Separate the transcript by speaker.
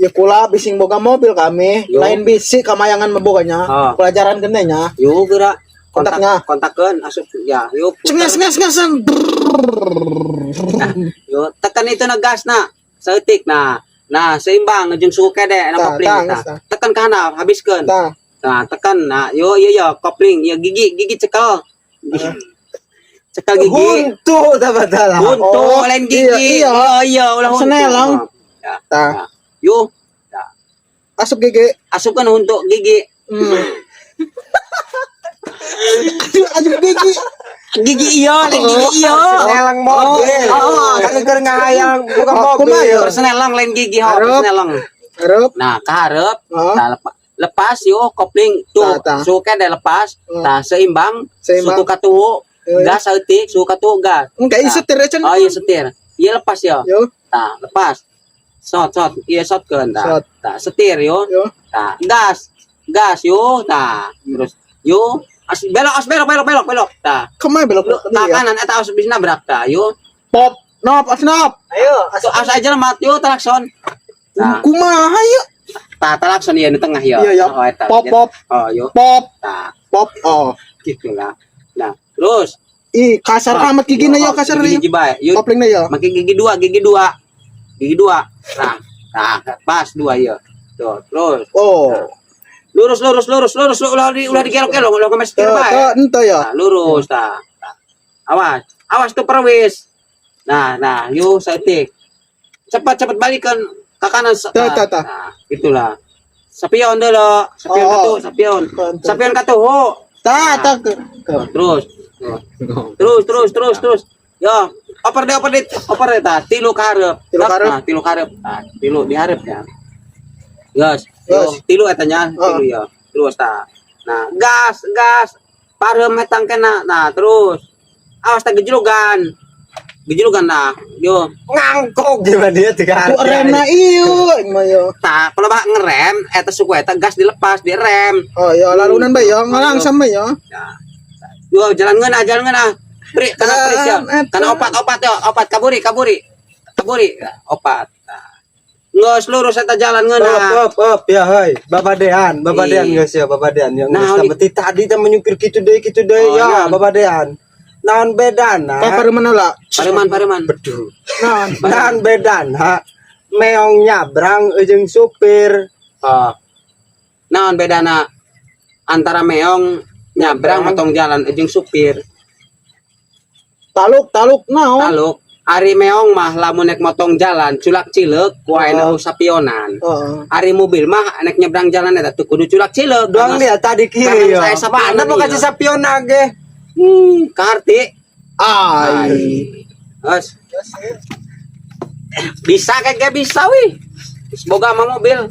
Speaker 1: Ya kula bising boga mobil kami,
Speaker 2: Yo.
Speaker 1: Lain bisi kamayangan maboganya,
Speaker 2: Ah.
Speaker 1: pelajaran genenya.
Speaker 2: Yuk gerak kontak.
Speaker 1: Kontaknya.
Speaker 2: Kontakkeun asup ya, yuk.
Speaker 1: Cenges nges nges.
Speaker 2: Nah, yuk tekan itu na gas na. Saeutik nah. Nah, seimbang jeung suku kede na
Speaker 1: Tah,
Speaker 2: kopling
Speaker 1: tah,
Speaker 2: tah.
Speaker 1: tah.
Speaker 2: Tekan ke handap, habiskeun.
Speaker 1: Tah.
Speaker 2: Nah, tekan nah, yo yo yo kopling, ya gigi gigi cekel. Cekel gigi.
Speaker 3: Huntu tah badala.
Speaker 2: Huntu
Speaker 1: Oh,
Speaker 2: lain gigi.
Speaker 1: iya, iya.
Speaker 2: Oh, iya, ulah huntu.
Speaker 1: Senelang.
Speaker 2: Oh, ya.
Speaker 1: Tah.
Speaker 2: Nah, yuk. Nah,
Speaker 1: Asup gigi.
Speaker 2: Asupkan huntu gigi.
Speaker 1: Aduh, asup gigi.
Speaker 2: Gigi iya, lain gigi iya.
Speaker 3: Senelang mobil.
Speaker 2: Oh.
Speaker 3: Kan keur ngahayang buka
Speaker 1: Oh,
Speaker 3: mobil.
Speaker 1: kumaha ya?
Speaker 2: Persenelang lain gigi ho,
Speaker 1: Hareup.
Speaker 2: persenelang.
Speaker 1: Hareup.
Speaker 2: Nah, ke hareup,
Speaker 1: Oh.
Speaker 2: tah lepas yo kopling tuh,
Speaker 1: Tah, tah.
Speaker 2: Suku kede lepas, tah seimbang,
Speaker 1: Seimbang.
Speaker 2: Suku katuhu,
Speaker 1: Yo, yo.
Speaker 2: Gas saeutik, suku katuhu gas.
Speaker 1: Enggak
Speaker 2: Tah.
Speaker 1: setir aja.
Speaker 2: Oh iya setir. Iya lepas yo.
Speaker 1: Yo,
Speaker 2: Tah, lepas. Sot sot, iya sotkeun tah.
Speaker 1: Sot.
Speaker 2: Tah, setir yo.
Speaker 1: Yo.
Speaker 2: Tah, gas. Gas yo, tah. Terus yo, as belok, as belok, belok, belok, belok. Tah.
Speaker 1: Kemana belok?
Speaker 2: Lu tah kanan eta as bisa nabrak tah, yo.
Speaker 1: Pop, nop, as nop.
Speaker 3: Ayo,
Speaker 2: Tuh, as aja lemah yo klakson. Tah,
Speaker 1: Kumaha yuk?
Speaker 2: Tah klakson ya di tengah yo.
Speaker 1: Iya, iya.
Speaker 2: Oh, eta.
Speaker 1: Pop, pop.
Speaker 2: Oh, yo.
Speaker 1: Pop,
Speaker 2: Tah,
Speaker 1: pop. Oh.
Speaker 2: Gitulah. Nah, terus
Speaker 1: Ih, kasar
Speaker 2: Ah,
Speaker 1: amat gigina yo,
Speaker 2: oh,
Speaker 1: kasar
Speaker 2: gigi
Speaker 1: yo.
Speaker 2: Hiji bae. Yuk,
Speaker 1: Koplingna yo.
Speaker 2: Make gigi dua, gigi dua. Gigi dua. Nah, nah, pas dua ya. Tuh, terus
Speaker 1: Oh.
Speaker 2: Lurus, lurus, lurus, lurus, ulah digelok-gelok, ulah ngemes
Speaker 1: Tuh,
Speaker 2: bae.
Speaker 1: tuh, ente ya.
Speaker 2: Nah, lurus tah. Tah. Awas, awas tuh perwis. Nah, nah, yuk saeutik. Cepat cepat balikan ke kanan.
Speaker 1: Tuh, tuh, tuh.
Speaker 2: Nah, itulah. Sapion dulu, sapion
Speaker 1: Oh,
Speaker 2: katu, sapion.
Speaker 1: Tuh, tuh.
Speaker 2: Sapion katu, ho.
Speaker 1: Tah, tah.
Speaker 2: Terus. Terus, terus, terus, terus. Yo, oper deh, oper deh, oper deh, tah. Tilu ka hareup.
Speaker 1: Tilu ka hareup.
Speaker 2: Nah, tilu ka hareup. Nah, tilu di hareup ya. Gas. Yo,
Speaker 1: Gas.
Speaker 2: Tilu eta nya,
Speaker 1: Oh.
Speaker 2: tilu ya. Terus tah. Nah, gas, gas. Parem etang kena. Nah, terus. Awas tah gejlugan. Gejlugan nah. Yo,
Speaker 3: Ngangkok gimana dia tiga
Speaker 1: Ku remna ieu, mah yo.
Speaker 2: Tah, kalau bah ngerem eta suku eta gas dilepas, direm.
Speaker 1: Oh, yo lalunan bae yo, ngalangsam bae yo.
Speaker 2: Ya. Yo, jalan ngeunah, jalan ngeunah. Pri, kana pris ya.
Speaker 1: Eta.
Speaker 2: Kana opat, opat yo, opat kaburi, kaburi. Kaburi, nah, opat. Nah. Geus lurus eta jalan
Speaker 3: Up,
Speaker 2: ngeunah.
Speaker 3: Up, up, ya, hai. Bapak Dean, Bapak
Speaker 2: Ih.
Speaker 3: Dean guys ya, Bapak Dean yang
Speaker 2: Nah,
Speaker 3: geus tambah tadi teh menyupir kitu deui kitu deui
Speaker 2: Oh,
Speaker 3: ya,
Speaker 2: iya.
Speaker 3: Bapak Dean. Naon bedana?
Speaker 1: Ka pareman lah.
Speaker 2: Pareman, pareman.
Speaker 3: Beduh.
Speaker 1: Naon?
Speaker 3: Naon bedana? Meong nyabrang jeung supir.
Speaker 2: Oh. Naon bedana antara meong nyabrang motong jalan jeung supir?
Speaker 1: Taluk, taluk naon?
Speaker 2: Taluk. Ari meong mah lamun nek motong jalan culak cileuk ku ayeuna sapionan.
Speaker 1: Heeh.
Speaker 2: Ari mobil mah nek nyebrang jalan eta tuh kudu culak cileuk.
Speaker 3: Doang
Speaker 2: Karena
Speaker 3: dia tadi kiri
Speaker 2: karena
Speaker 3: ya.
Speaker 2: saya sapionan
Speaker 3: Mana mau
Speaker 2: iya.
Speaker 3: kasih sapion ge?
Speaker 2: Kaharti.
Speaker 1: Ai.
Speaker 2: Os. Bisa kayak bisa wih. Semoga sama mobil.